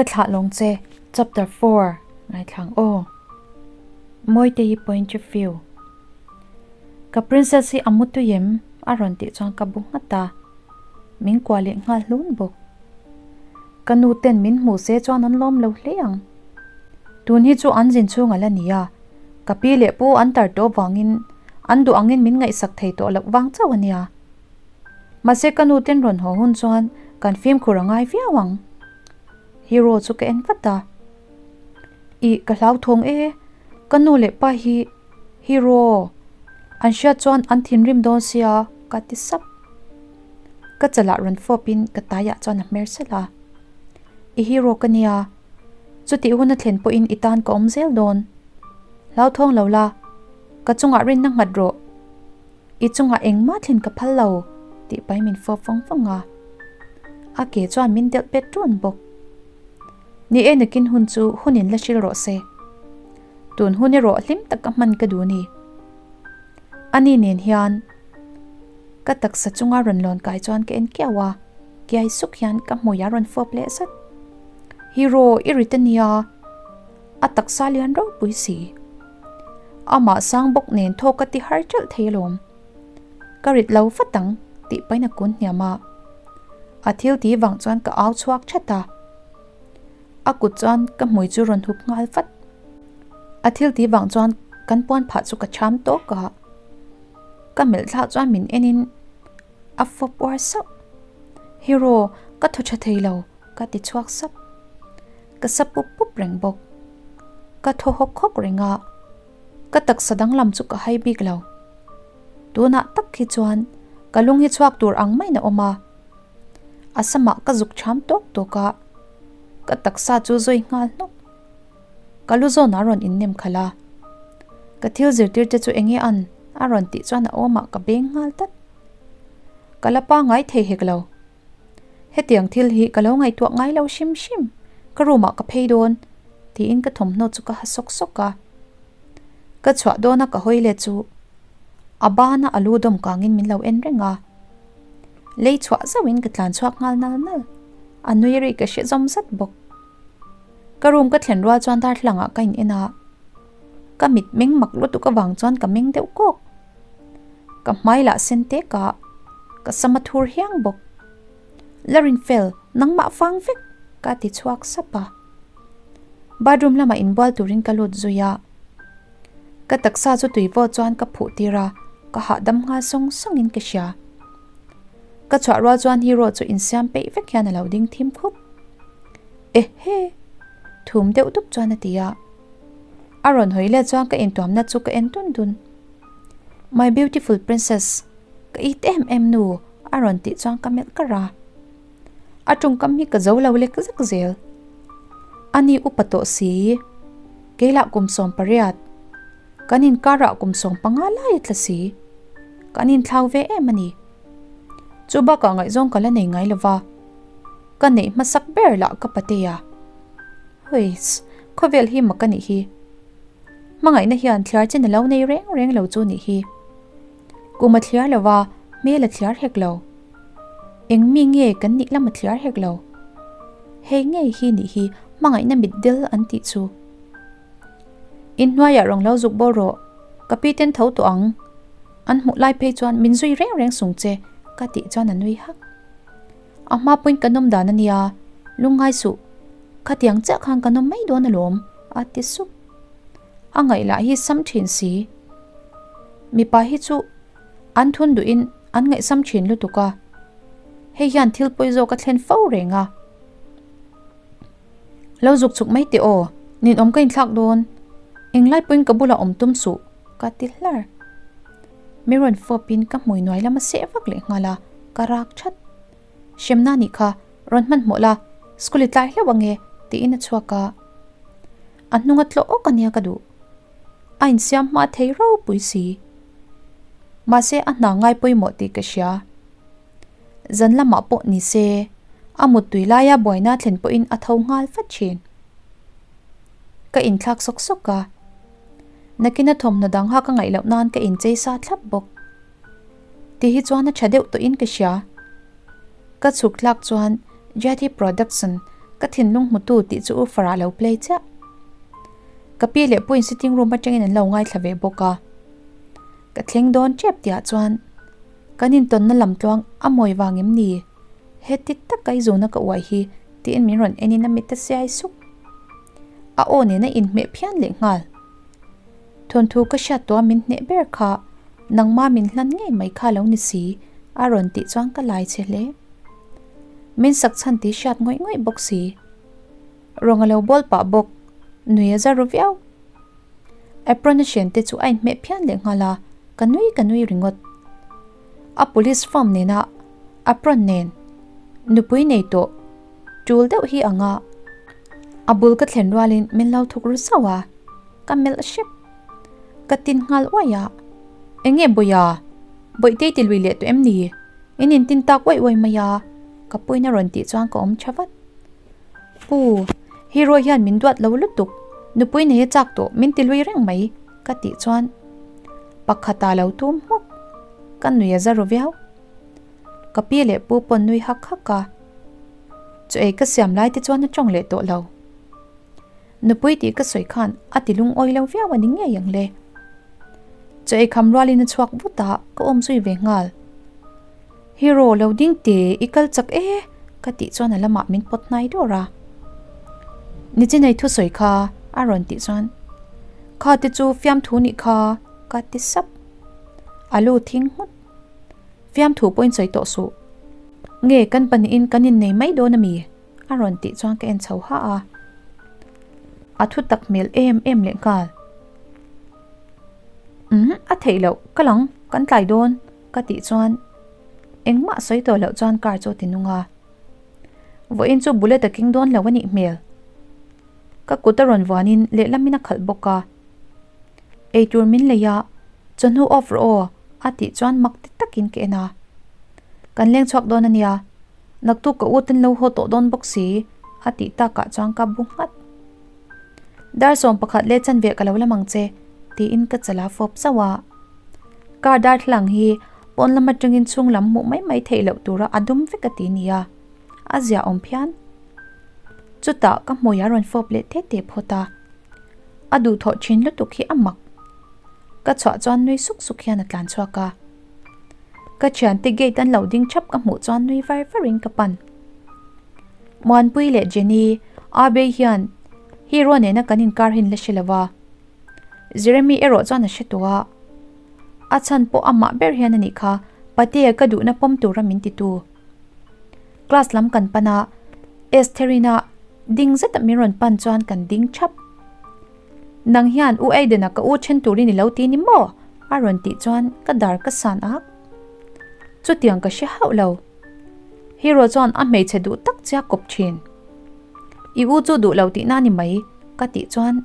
thlah lawng che chapter 4 ngaithlang aw. Mawiteii point of view. Ka princess hi a mu tui em? A rawn tih chuan ka bu nghat a, min kuah leh nghal hlun bawk. Ka nu ten min hmuh se chuan an lawm lo hle ang. Tun hi chu an zin chhung a la ni a, ka pi leh pu an tar tawh vangin an duh angin min ngaihsak thei tawh loh vang chauh a nia. Mahse ka nu ten rawn haw hun chuan kan fimkhur a ngai viau ang. Hero chu ka en vat a. Ih ka hlauthawng e, ka nu leh pa hi Hero an hriat chuan an thinrim dawn sia ka ti sap. Ka chalah rawn fawp in ka taiah chuan a hmer sel a. I hero ka nia, chutih hun a thlen pawhin i tan ka awm zel dawn. Hlauthawng lo la, ka chungah rinna nghat rawh. I chungah engmah thlen ka phal lo tih pai min fawp vawng vawng a. A ke chuan min delh pet ṭun bawk. Ni e nakin hun chu hun in la hril rawh se. Tun hun erawh hlim taka hman ka duh ni. Ani nen hian ka taksa chunga rawn lawn kai chuan ka en kiau a, kiai suk hian ka hmui a rawn fawp leh zat. Hero i rit ania, a taksa lian ropui si. Amah sang bawk nen thawk ka ti har ṭalh thei alawm. Ka rit lo vat ang tih pahin a kun hniam a. A thil ti vang chuan ka au chhuak that a. A kut chuan ka hmui chu rawn hup nghal vat. A thil ti vang chuan kan puan phah chu ka cham tawk a. Ka melh thlak chuan min enin a fawp uar sauh. Hero, ka thaw tha thei lo ka ti chhuak sap. Ka sa pup pup reng bawk. Ka thaw hawk hawk reng a. Ka taksa danglam chu ka hai bik lo. Tunah tak hi chuan ka lung hi chhuak tur ang maiin a awm a. A samah ka zuk cham tawk tawk a, ka taksa chu zawi nghal hnawk. Ka lu zawn a rawn innem khalh a, ka thil zirtir te chu eng nge an a rawn tih chuan a awmah ka beng nghal tlat. Ka la pangngai thei hek lo. Hetiang thil hi ka lo ngaihtuah ngai lo hrim hrim, ka room ah ka phei dawn tiin ka thawmhnaw chu ka ha sawk sawk a. Ka chhuah dawna ka hawi let chu a bana a lu dawm kangin min lo en reng a. Lei chhuah zauhin ka tlan chhuak nghal nal nal. A nui rih ka hre zawm zat bawk. Ka room ka thlen rual chuan darthlangah ka in en a. Ka mit meng mak lutuk avang chuan ka meng deuh kawk. Ka hmai lah sen tek a, ka sam a thur hiang bawk. La rinfel, nangmah vang vek! ka ti chhuak sap a. Bathroom lamah inbual turin ka lut zui a. Ka taksa chu tui vawt chuan ka phuh tir a, ka hahdam nghal sawng sawngin ka hria. Ka chhuah rual chuan hero chu insiam peih vek hian a lo ding thim khup. Ehe! Thum deuh dup chuan a ti a. A rawn hawi let chuan ka intuamna chu ka en dun dun. My beautiful princess, ka it em em nu a rawn tih chuan ka melh kar a. A tawngkam hi ka zo lo lek zek zel. Ani upa tawh si, keilah kum 18, kan inkarah kum 15 lai a tla si. Kan inthlau ve em a ni. Chu bakah ngaihzawng ka la nei ngai lo va, ka neih hmasak ber lah ka patea. Huiss, khawvel hi mak a nih hi. Hmangaihna hian thliar chin a lo nei reng reng lo chu nih hi. Kum a thliar lo va, hmel a thliar hek lo. Eng mi nge kan nih lam a thliar hek lo. Hei ngei hi nih hi hmangaihna mit del an tih chu. Inhnuaiah rawn lo zuk bawr rawh, ka pi ten tho tawh ang. An hmuh lai phei chuan min zui reng reng sung che, ka tih chuan a nui hak. A hma pawhin ka nawm dan a nia, lungngai suh, khatiang chiah khan ka nawm mai dawn alawm, a ti sup. A ngaih lah hi sam thin si. Mipa hi chu an thun duhin an ngaihsam thin lutuk a, hei hian thil pawi zawk a thlen fo reng a. Lo zuk chuk mai teh aw, ninawm ka inthlak dawn, englai pawhin ka bulah awm tum suh, ka ti hlar. Mi rawn fawpin ka hmui nuai lam a seh vak leh nghal a, ka rak that. Hremna nih kha, rawn hmanhmawh la, school i tlai hlauh ange, tiin a chhuak a. A hnung a tlawh awk ania ka duh. A insiam hma thei ropui si. Mahse a hna ngai pawimawh tih ka hria. Zan lamah pawh ni se, a muttui laia buaina thlen pawhin a tho nghal vat thin. Ka inthlak sawk sawk a. Nakina thawmhnaw dang ha ka ngaih loh nan ka inchei sa thlap bawk. Ti hi chuan a tha deuh tawhin ka hria. Ka chhuk tlak chuan Jyoti Production. Ka thinlung hmutu tih chu U Farah lo play chiah. Ka pi leh puin sitting room atangin an lo ngaithla ve bawk a. Ka thleng dawn tep tihah chuan kan intawnna lam tluang a mawi vang em ni? Heti taka i zuna ka uai hi tiin min rawn enin a mit a siai sup. A aw nena inhmeh phian leh nghal. Thawnthu ka hriat tawh a min hneh ber kha nangma min hlan ngei mai kha lo ni si a rawn tih chuan ka lai che hle. Min sak chhan tih hriat ngawih ngawih bawk si. Rawng a lo bawl pah bawk, nui a za ru viau. Apron a hrian te chu a inhmeh phian leh nghal a, ka nui ka nui ringawt. A police form nena apron nen nupui nei tawh tul deuh hi anga a bul ka thlen rualin min lo thuk ru zauh a, ka melh hrep. Ka tin nghal uaih a, Enge Bawia? Bawihtei ti lui leh tawh em ni? In intin tak uaih uaih mai a, ka puiin a rawn tih chuan ka awm tha vat. Pu, Hero hian min duat lo lutuk, nupui nei a chak tawh min ti lui reng mai ka tih chuan pakhata lo tum hmawk, ka nui a za ru viau. Ka pi leh pu pawn nui hak hak a, chu ei ka siam lai te chuan a tawng leh tawh lo. Nupui tih ka sawi khan a ti lungawi lo viau a ni ngei ang le. Chaw ei kham rualin a chhuak vut a, ka awm zui ve nghal. Hero lo ding te i kal chak e ka tih chuan a lamah min pawt hnai dawr a. Nichinei thusawi kha a rawn tih chuan kha te chu fiamthu nih kha ka ti sap. A lu thing nghut. Fiamthu pawhin sawi tawh suh. Nge kan pahnihin kan innei mai dawn a mi? A rawn tih chuan ka en chho ha a. A thu tak hmel em em leh nghal. Umm a theih loh ka lang kan tlai dawn ka tih chuan engmah sawi tawh loh chuan car chu a ti nung a. Vawiin chu bullet a keng dawn lo a nih hmel. Ka kut a rawn vuanin lehlamin a khalh bawk a. Eitur min lei a, chawhnu off rawh aw a tih chuan mak ti takin ka en a. Kan leng chhuak dawn a nia, naktuk ka u ten lo haw tawh dawn bawk si a tih takah chuan ka bu nghat. Dar 11 leh chanve ka lo lam ang che tiin ka chala fawp zauh a. Car darthlalang hi pawn lam atangin chhung lam hmuh mai mai theih loh tura a dum vek a ti nia, a zia awm phian. Chutah ka hmui a rawn fawp leh te te phawt a. A duhthawh thin lutuk hi a mak. Ka chhuah chuan nui suk suk hian a tlan chhuak a. Ka thiante gate an lo ding thap ka hmuh chuan nui var varin ka pan. Muanpui leh Jenny, Abey hian Hero nena kan inkar hi an la hre lo va. Jeremy erawh chuan a hre tawh a. A chhan pawh amah ber hian a nih kha Patea ka duhna pawm tura min titu. Class lam kan pan a, Estherina ding zeta min rawn pan chuan kan ding thap. Nang hian U Aiden-a ka u then turin i lo ti ni maw? a rawn tih chuan ka dar ka san ak. Chutiang ka hre hauh lo. Hero chuan a hmeichhe duh tak chia kawp thin. I u chu duh lo tihna ni mai ka tih chuan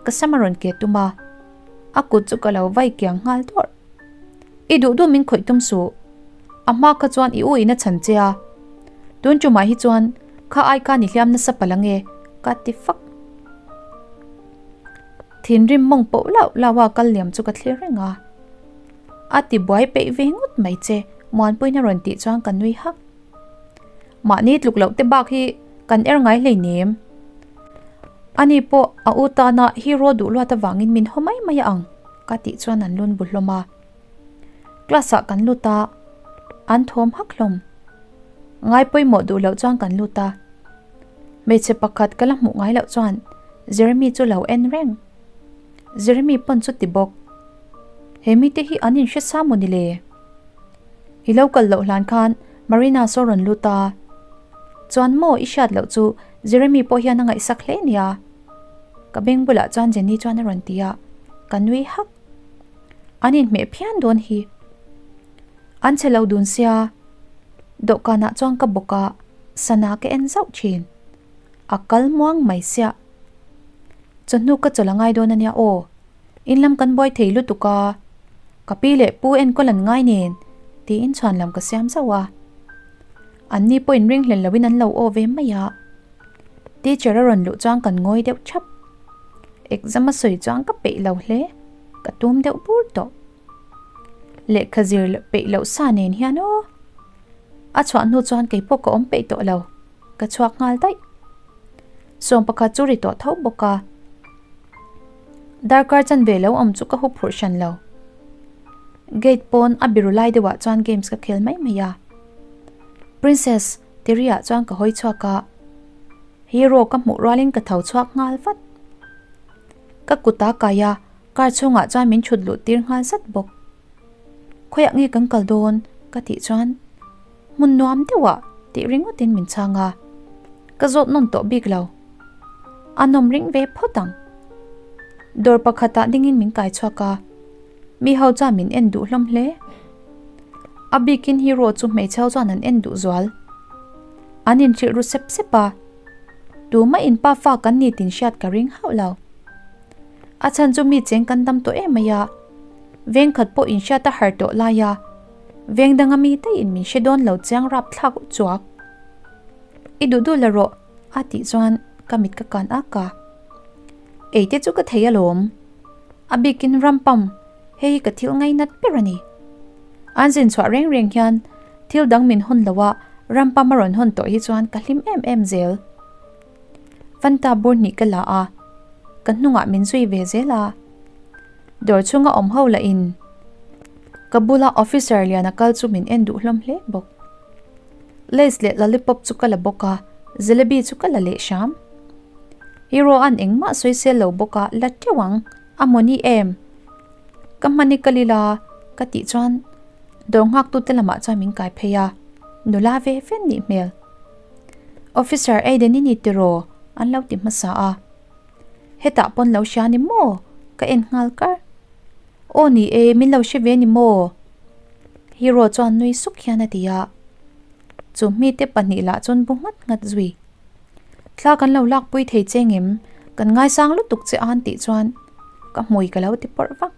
ka sam a rawn ke tum a, a kut chu ka lo vai kiang nghal dawrh. I duh duh min khawih tum suh. A hma kha chuan i u in a chhan che a. Tun tumah hi chuan kha ai khan i hliam nasa palh ange ka ti fak. Thinrim mawng poh lauh lauh a kal liam chu ka thlir reng a. A ti buai peih ve ngawt mai che Muanpuiin a rawn tih chuan ka nui hak. Mahni tluk loh te bak hi kan er ngai hleinem. Ani pawh a u tana hero duh luat avangin min haw mai mai a ang ka tih chuan an lun bu hlawm a. Class ah kan lut a, an thawm hak hlawm. Ngai pawimawh duh loh chuan kan lut a. Hmeichhe pakhat ka la hmuh ngai loh chuan Jeremy chu lo en reng. Jeremy pawn chu ti bawk. He mite hi an inhre sa maw ni le? I lo kal loh hlan khan Marina saw rawn lut a. Chuan maw i hriat loh chu Jeremy pawh hian a ngaihsak hle nia. Ka beng bulah chuan Jenny chuan a rawn ti a, ka nui hak. An inhmeh phian dawn hi. An che lo dun sia. Dawhkanah chuan ka bawk a, sana ka en zauh thin. A kal muang mai siah. Chawhnu ka chawlh a ngai dawn ania aw. In lam kan buai thei lutuk a, ka pi leh pu enkawl an ngai nen tiin chhuan lam ka siam zauh a. An ni pawh inring hlen loin an lo aw ve mai a. Teacher a rawn luh chuan kan ngawi deuh thap. Exam a sawi chuan ka peih lo hle, ka tum deuh bur tawh. Lehkha zir peih loh sa nen hian aw. A chhuah hnu chuan keipawh ka awm peih tawh lo, ka chhuak nghal daih. Sawmpakhat chu ri tawh tho bawk a. Darkar chanve lo awm chu ka hup phurh hran lo. Gate pawn a biru lai deuhah chuan games ka khel mai mai a. Princess Tiriah chuan ka hawi chhuak a. Hero ka hmuh rualin ka tho chhuak nghal vat. Ka kut a kai a, car chhungah chuan min thut luh tir nghal zat bawk. Khawiah nge kan kal dawn? ka tih chuan hmun nuam deuhah tih ringawtin min chhang a, ka zawt nawn tawh bik lo. A nawm ring ve phawt ang. Dawr pakhatah dingin min kai chhuak a, mi ho chuan min en duh hlawm hle. A bikin hero chu hmeichhe ho chuan an en duh zual. An inhrilh ru sep sep a, tumah in pa fa kan ni tin hriat ka ring hauh lo. A chhan chu mi cheng kan dam tawh em mai a, veng khat pawh inhriat a har tawh lai a, veng danga mi daih in min hre dawn lo chiang rap thlak u chuak. I duh duh la rawh a tih chuan ka mit ka kan ak a. Ei te chu ka thei alawm. A bikin ram pam, hei hi ka thil ngainat ber a ni. An zin chhuah reng reng hian thil dang min hawn lo a, ram pam a rawn hawn tawh hi chuan ka hlim em em zel. Fanta bur hnih ka la a, ka hnungah min zui ve zel a. Dawr chhunga awm ho lah in ka bula officer lian a kal chu min en duh hlawm hle bawk. Lays leh lollipop chu ka la bawk a, jalebi chu ka la leh hram. Hero an engmah sawi sel lo bawk a, la teuh ang, a mawni em? Ka hmani ka lila ka tih chuan dawr nghak tute lamah chuan min kai phei a, nula ve ve nih hmel. Officer Aiden i ni tiraw? An lo ti hmasa a. Hetah pawn lo hria ni maw? Ka en nghal kar. Aw ni e, min lo hre ve ni maw? Hero chuan nui suk hian a ti a. Chu mite pahnih lah chuan bu nghat nghat zui. Thla kan lo lakpui thei che ngem, kan ngaisang lutuk che a an tih chuan ka hmui ka lo ti pawrh vak.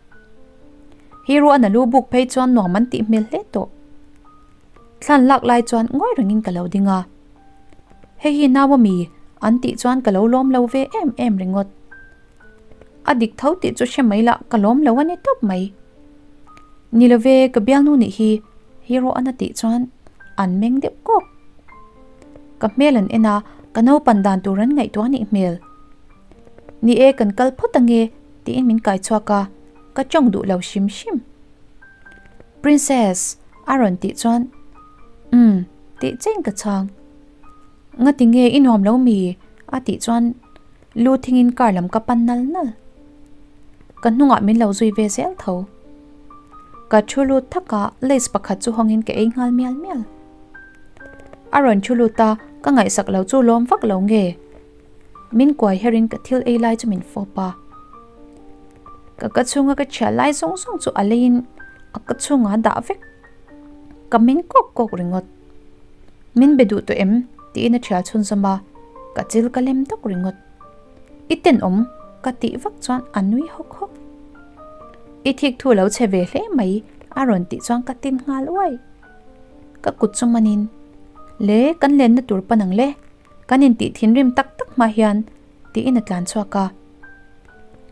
Hero an a lu buk phei chuan nuam an tih hmel hle tawh. Thlan lak lai chuan ngawi rengin ka lo ding a. Hei hi nau ami an tih chuan ka lo lawm lo ve em em ringawt. A dik tho tih chu hre mai lah ka lawm lo a ni tawp mai. Ni lo ve ka bialnu nih hi hero an a tih chuan an meng deuh kawk. Ka hmel an en a, ka naupan dan tur an ngaihtuah nih hmel. Ni e kan kal phawt ange tiin min kai chhuak a, ka tawng duh lo hrim hrim. Princess a rawn tih chuan Umm tih chiahin ka chhang. Ngati nge i nuam lo mi? a tih chuan lu thingin car lam ka pan nal nal. Ka hnungah min lo zui ve zel tho. Ka thu lut thak a, lace pakhat chu hawngin ka ei nghal mial mial. A rawn thu lut a, ka ngaihsak lo chu lawm vak lo nge? Min kuai herin ka thil ei lai chu min fawp a. Ka ka chhunga ka chhiah lai zawng zawng chu a leiin a ka chhungah a dah vek. Ka meng kawk kawk ringawt. Min be duh tawh em? tiin a thial chhunzawm a, ka chil ka lem dawk ringawt. I tenawm ka tih vak chuan a nui hawk hawk. I thik thu lo chhe ve hle mai a rawn tih chuan ka tin nghal uai. Ka kut chu manin, Le kan lenna tur pan ang le. Kan intih thinrim tak tak hma hian tiin a tlan chhuak a,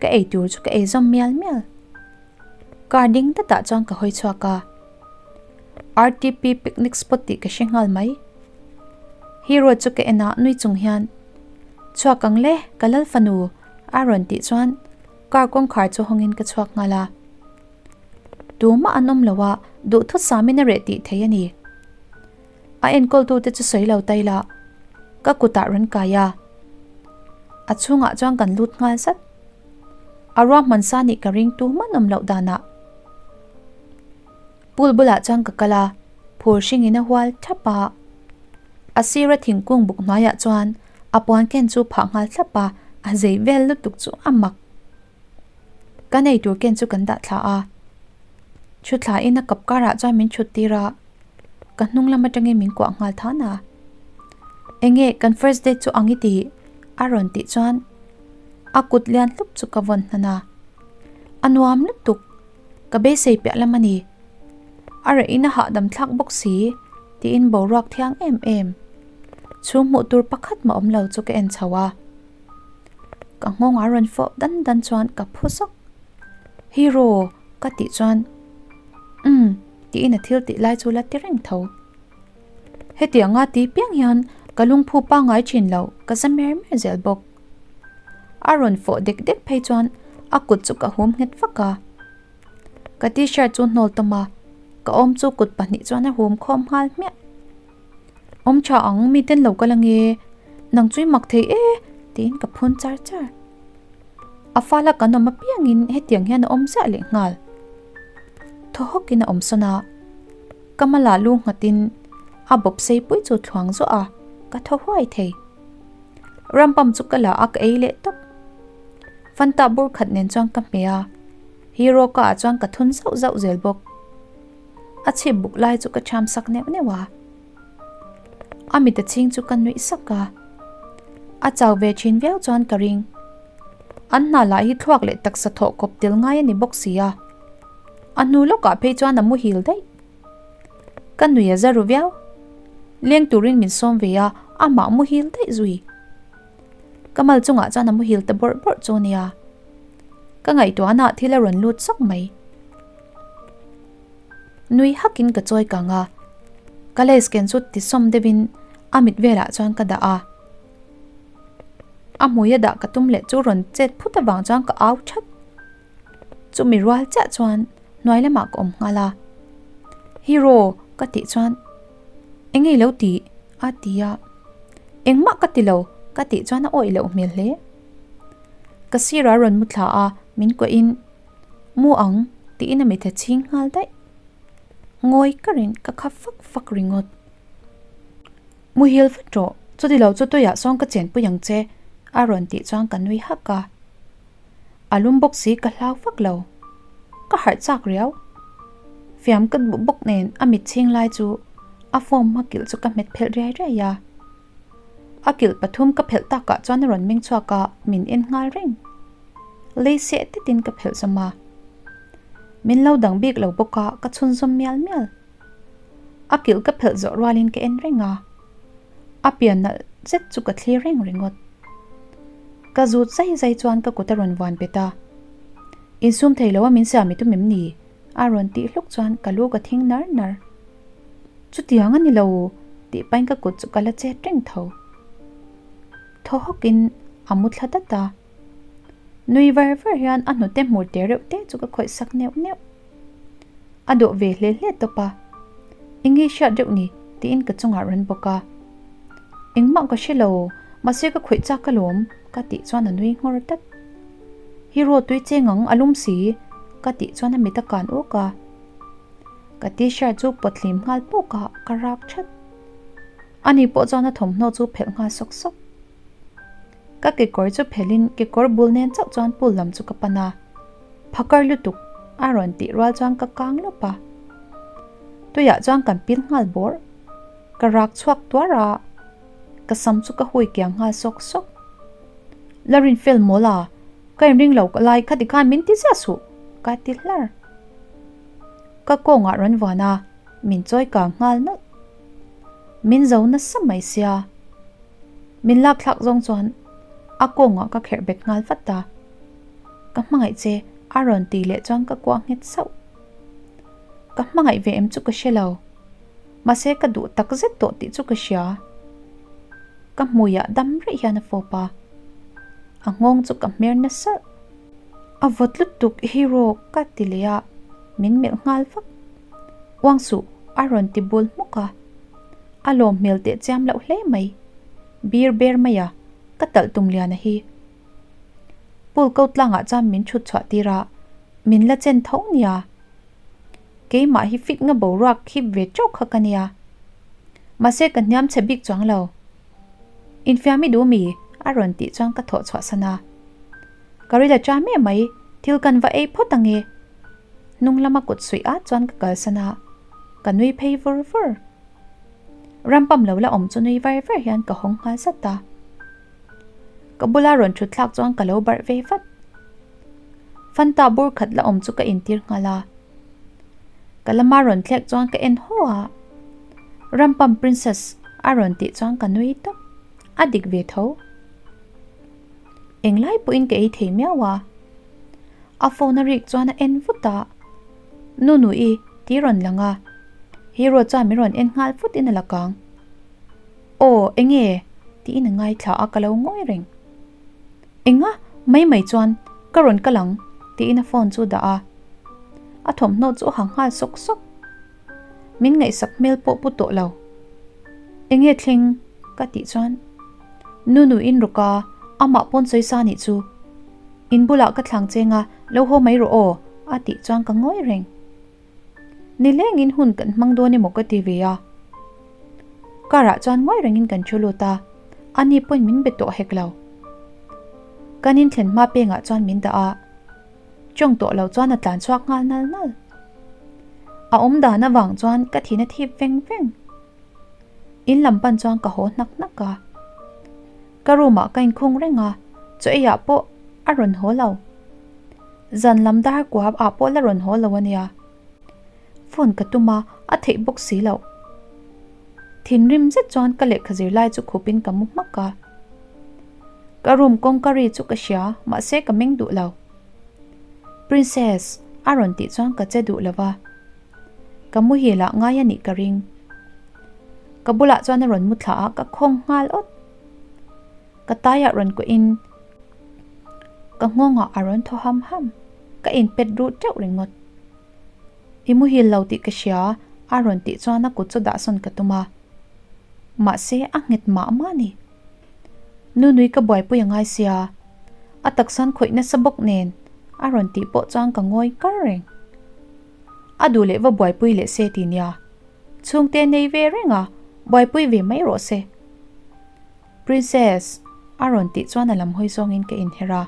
ka ei tur chu ka ei zawm mial mial. Car ding datah chuan ka hawi chhuak a, RTP picnic spot tih ka hre nghal mai. Hero chu ka en a nui chung hian, Chhuak ang le, ka lal fanu a rawn tih chuan car kawngkhar chu hawngin ka chhuak nghal a. Tumah an awm lo a, duhthusam in a reh tih thei a ni. A enkawltute chu sawi lo ta ila, ka kutah rawn kai a. A chhungah chuan kan lut nghal zat. A ruahman sa nih ka ring tu hman awm loh danah. Pool bulah chuan ka kal a, phur hringin a hual thap a. A sira thingkung buk hnuaiah chuan a puan ken chu phah nghal thlap a, a zei vel lutuk chu a mak. Kan ei tur ken chu kan dah thla a. Thu thla in a kap karah chuan min thut tir a, ka hnung lam atangin min kuah nghal than a. Enge kan first date chu ang i tih? a rawn tih chuan a kut lian hlup chu ka vawn hnan a. A nuam lutuk, ka beisei piah lam a ni. A reh in a hahdam thlak bawk si tiin boruak thiang em em. Chhung hmuh tur pakhat mah awm lo chu ka en chho a. Ka nghawng a rawn fawh dan dan chuan ka phu zawk. Hero! Ka tih chuan Umm tiin a thil tih lai chu la ti reng tho. Hetianga ti piang hian Ka lungphu pangngai thin lo, ka za mer mer zel bawk. A rawn fawh dek dek phei chuan a kut chu ka hum nghet vak a. Ka t-shirt chu hnawl tawm a, ka awm chu kut pahnih chuan a hum khawm nghal hmiah. Awm tha ang, miten lo kal ange, nang chu i mak thei e, tiin ka phun char char. A fala kan awm apiangin hetiang hian a awm ziah leh nghal. Thaw hawkin a awm sawn a, ka mala lu nghatin a bawp sei pui chu thluang zuah a, ka thaw huai thei. Rampam chu ka la a ka ei leh tawp. Fanta bur khat nen chuan ka hmeh a, Hero ka ah chuan ka thun zauh zauh zel bawk. A chhip buk lai chu ka thiam sak neuh neuh a. A mit a chhing chu ka nuih sak a. A chau ve thin viau chuan ka ring. An hna lah hi thluak leh taksa thawh kawp tel ngai a ni bawk si a. A hnu lawkah phei chuan a muhil daih. Ka nui a za ru viau. Leng turin min sawm ve a, amah muhil daih zui. Ka mal chungah chuan a muhil ta bawrh bawrh chu a nia. Ka ngaihtuahna thil a rawn lut sawk mai. Nui hakin ka chawi kang a, ka lace ken chu tisawm deuhin a mit velah chuan ka dah a. A hmui a dah ka tum leh chu rawn chet phut avang chuan ka au that. Chumi rual chiah chuan hnuai lamah ka awm nghal a. Hero ka tih chuan eng nge i lo tih? a ti a. Engmah ka ti lo ka tih chuan a awih loh hmel hle. Ka sirah rawn mu thla a, min kuahin Mu ang tiin a mitha chhing nghal daih. Ngawi ka rin ka kha fak fak ringawt. Muhil vat rawh, chuti lo chu tuiah sawn ka chenpui ang che a rawn tih chuan ka nui hak a. A lum bawk si ka hlau vak lo. Ka harh chak riau. Fiam ka duh bawk nen a mit chhing lai chu a form hma kilh chu ka hmet phelh riai riai a. A kilh pathum ka phelh takah chuan a rawn meng chhuak a, min en nghal reng. Lei seh tetin ka phelh zawm a. Min lo dang bik lo bawk a, ka chhunzawm mial mial. A kilh ka phelh zawh rualin ka en reng a. A pian nalh zet chu ka thlir reng ringawt. Ka zut zai zai chuan ka kut a rawn vuan bet a. Insum thei lo a min siam i tum em ni? A rawn tih hluk chuan ka lu ka thing nar nar. Chutiang a ni lo tih pahin ka kut chu ka la chet reng tho. Thaw hawkin a mu thla dat a. Nui var var hian a hnute hmur te reuh te chu ka khawih sak neuh neuh. A dawh ve hle hle tawp a. Eng nge hriat reuh ni tiin ka chungah rawn bawk a. Engmah ka hre lo, mahse ka khawih chak alawm ka tih chuan a nui nghawr dat. Hero tui cheng ang a lum si ka tih chuan a mit a kan awk a. Ka t-shirt chu pawt hlim nghal pawk a, ka rak that. Ani pawh chuan a thawmhnaw chu phelh nghal sawk sawk. Ka kekawr chu phelhin kekawr bul nen chauh chuan pool lam chu ka pan a. Phakar lutuk a rawn tih rual chuan ka kang lawp a. Tuiah chuan kan pil nghal bawrh. Ka rak chhuak tuar a, ka sam chu ka hui kiang nghal sawk sawk. La rin fel mawl a, ka inring lo ka lai khati khan min ti ziah suh ka ti hlar. Ka kawngah rawn vuan a, min chawi kang nghal nawlh. Min zo nasa mai sia. Min lak thlak zawng chuan a kawngah ka kherh bet nghal vat a. Ka hmangaih che a rawn ti leh chuan ka kuah nghet sauh. Ka hmangaih ve em chu ka hre lo. Mahse ka duh tak zet tawh tih chu ka hria. Ka hmuiah dam rih hian a fawp a. A nghawng chu ka hmer nasa. A vawt lutuk hero ka ti leh a, min melh nghal vak. Uang suh a rawn ti bul hmuk a. A lawm hmel teh chiam loh hle mai. Bir ber mai a, ka talh tum liana hi. Pool ko tlangah chuan min thut chhuah tir a, min la chen tho nia. Keimah hi fit nga boruak khip ve teuh kha ka nia. Mahse ka hniam chhe bik chuang lo. Infiam i duh mi? a rawn tih chuan ka thawh chhuah san a. Ka ril a cham em mai, thil kan va ei phawt ang e. Hnung lama kut suih at chuan ka kalsan a, ka nui phei vur vur. Rampam lo la awm chu nui var var hian ka hawng nghal zat a. Ka bula rawn thut thlak chuan ka lo barh ve vat. Fanta bur khat la awm chu ka intir nghal a. Ka lama rawn thlek chuan ka en haw a. Rampam princess a rawn tih chuan ka nui tawp. A dik ve tho. Englai pawhin ka ei thei miau a. A phone a rik chuan a en vut a. Nu nu i, ti rawn lang a. Hero chuan min rawn en nghal vut in a la kang. Aw, enge? tiin a ngaithla a, ka lo ngawi reng. Enga? Mai mai chuan ka rawn kal ang, tiin a phone chu dah a. A thawmhnaw chu a ha nghal sawk sawk. Min ngaihsak hmel pawh pu tawh lo. Enge thleng? ka tih chuan Nunu in rawk a, amah pawn sawi sa nih chu. In bulah ka thlang cheng a, lo haw mai rawh aw, a tih chuan ka ngawi reng. Nilengin hun kan hmang dawn emaw ka ti ve a. Car ah chuan ngawi rengin kan thu lut a, ani pawhin min be tawh hek lo. Kan inthlen hma pengah chuan min dah a, tawng tawh lo chuan a tlan chhuak nghal nal nal. A awm dan avang chuan ka thin a thip veng veng. In lam pan chuan ka haw hnak hnak a. Ka room ah ka inkhung reng a, chaw eiah pawh a rawn haw lo. Zan lam dar kuap ah pawh la rawn haw lo a nia. Phone ka tum a, a theih bawk si loh. Thinrim zet chuan ka lehkha zir lai chu khup in ka mu hmak a. Ka room kawngka ri chu ka hria, mahse ka meng duh lo. Princess, a rawn tih chuan ka che duh lo va. Ka muhil ah ngai a nih ka ring. Ka bulah chuan a rawn mu thla a, ka khawng nghal awt. Ka taiah rawn kuah in ka nghawngah a rawn thaw ham ham. Ka inpet ruh teuh ringawt. I muhil lo tih ka hria, a rawn tih chuan a kut chu dahsawn ka tum a. Mahse a nghet mah mah a ni. Nunui ka buaipui a ngai sia, a taksan khawih nasa bawk nen a rawn tih pawh chuan ka ngawi kar reng. A duh leh va buaipui leh se ti nia. Chhungte nei ve reng a, buaipui ve mai rawh se. Princess! a rawn tih chuan a lam hawi zawngin ka inher a.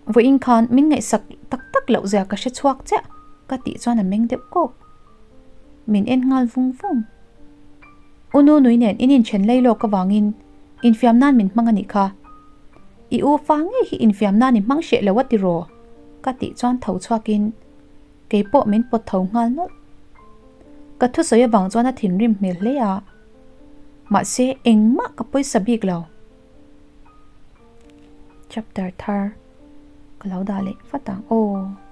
Vawiin khan min ngaihsak tak tak loh zia ka hre chhuak chiah ka tih chuan a meng deuh kawk. Min en nghal vung vung. U Nunui nen in inthen lei lawk avangin infiam nan min hmang a nih kha. I u fa ngei hi infiam nan i hmang hreh lo a tiraw? ka tih chuan tho chhuakin kei pawh min pawt tho nghal nawlh. Ka thusawi avang chuan a thinrim hmel hle a, mahse engmah ka pawisa bik lo. Chapter thar ka lo dah leh vat ang aw.